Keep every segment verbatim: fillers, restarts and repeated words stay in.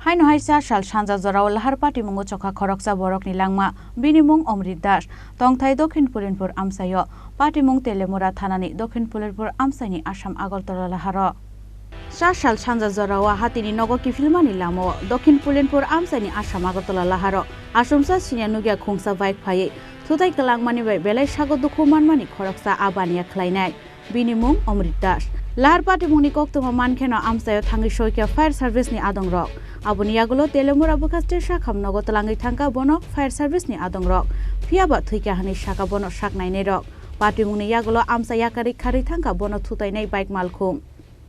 Haino hai cha sal sanja jorao Lahar patimungo chokha khoroksa borokni langma, bini mung Omrit Das, tongthai Dokhin Pulinpur amchaio, patimung Telemura thanani Dokhin Pulinpur amchaini Assam Agartala Laharo. Cha sal sanja jorao hatini nogo kiphilmani lamao Dokhin Pulinpur amchaini Assam Agartala Laharo asumsa sinya nugya khungsa bike phaiwi thutai kwlangmani bai belai sago dukhu manmani khoroksa a baniya khlainai. Bini mung Omrit Das. Lahar patimungni koktwma mankheno amchaio thangwi soikha fire service ni adongrok. Aboni yagulo Telemura bwkha state sakham nogo twlangwi thangkha bono fire service ni adongrok. Phiyaba thwikha hwnwi sakha bono sak nainairok. Patimungni yagulo amcha yakarwi kharwi thangkha bono thutainai bike malkhung.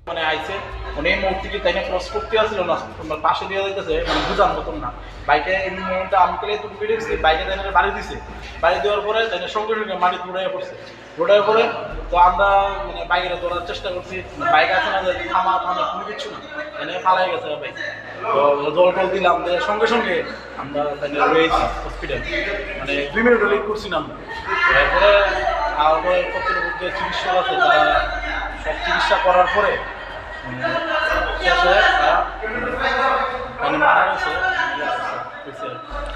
মানে আইছে, মানে এই মুহূর্তে কি তাই না ক্রস করতে আসছিল না, তোমার পাশে দিয়ে যাইতেছে, মানে বুঝার মতন না। বাইকে এই মুহূর্তে আমি পেলে তুমি ভিডিও দিচ্ছি, বাইকে তাই না বাড়ি দিছে, বাড়ি দেওয়ার পরে তাই না সঙ্গে সঙ্গে মাটি দৌড়াইয়া পড়ছে। রোডের উপরে তো আমরা মানে বাইকটা ধরার চেষ্টা করছি, বাইক আছে না যে থামা থামা কোনো কিছু না, মানে ফালাই গেছে বাইক। তো জল টল দিলাম, দিয়ে সঙ্গে সঙ্গে আমরা তাকে রয়েছি হসপিটাল, মানে দুই মিনিট লেট করছি না আমরা। এরপরে আবার কর্তব্যরত চিকিৎসক আছে, তারা সব চিকিৎসা করার পরে মানে শেষ হয়ে তারা মানে মারা গেছে।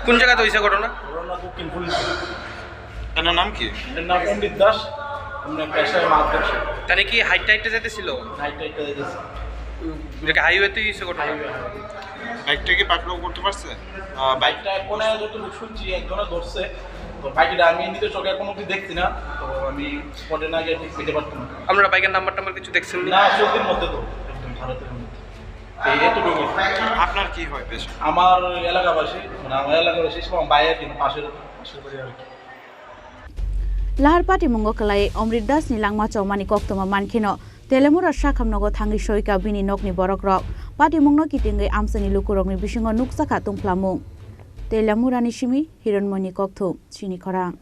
কোন জায়গাতে হয়েছে ঘটনা? ঘটনা দক্ষিণ পুলিশ। এনার নাম কি? এর নাম পণ্ডিত দাস, আমরা পেশায় মাছ ব্যবসায়ী। তাহলে কি হাইটে হাইটে যেতে ছিল? হাইটে হাইটে যেতেছি। এটা কি হাইওয়েতেই হয়েছে ঘটনা? Highway, highway. বাইকটা কি পাকড়াও করতে পারছে? আহ, বাইক বাইকটা কোনে যতটুকু শুনছি একজনে ধরছে। তো বাইকটা আমি নিজের চোখে এখনো অবধি দেখছি না। তো আমি স্পটে না গিয়ে ঠিক পেতে পারতাম না। আপনারা বাইকের নাম্বার টাম্বার কিছু দেখছেন না? না, চলতির মধ্যে তো, একদম ভারতের মধ্যে। এই এতটুকু। আপনার কি হয় পেশা? আমার এলাকাবাসী, মানে আমার এলাকাবাসী সব বাইরে কিন্তু পাশের, পাশের বাড়ি আর কি। Lahar patimungo kwlai Omrit Das ni langma chomani koktwma mankheno Telemura sakham nogo thangwi soika bini nokni borokrok. Patimungno kitingwi amchaini lukurokni bisingo nukjakha tungphlamung. Telemurani simi Hironmoyni kokthum, chini khorang.